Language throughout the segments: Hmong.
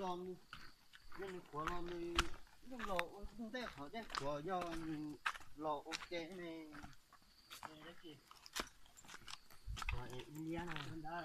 Yog nws qhuav los nws yeej los ua ntej qhov dej qhuav, yog nws los ua ke ne, qhuav es ib liab na.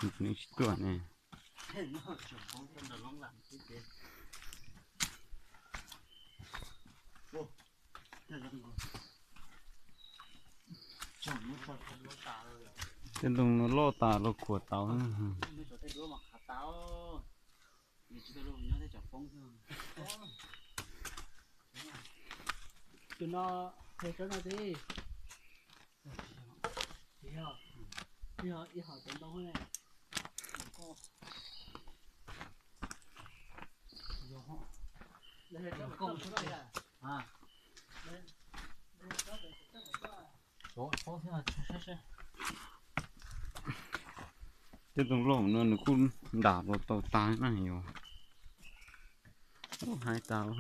Nws tsis tuaj ne. Tej ntoo no loj tas los khuam tau. Tus no, tus no tsis yog, yog ib hom cov ntoo ne. Tej ntoo loj no nws kuj nram los tau tas na yom. Hais tas.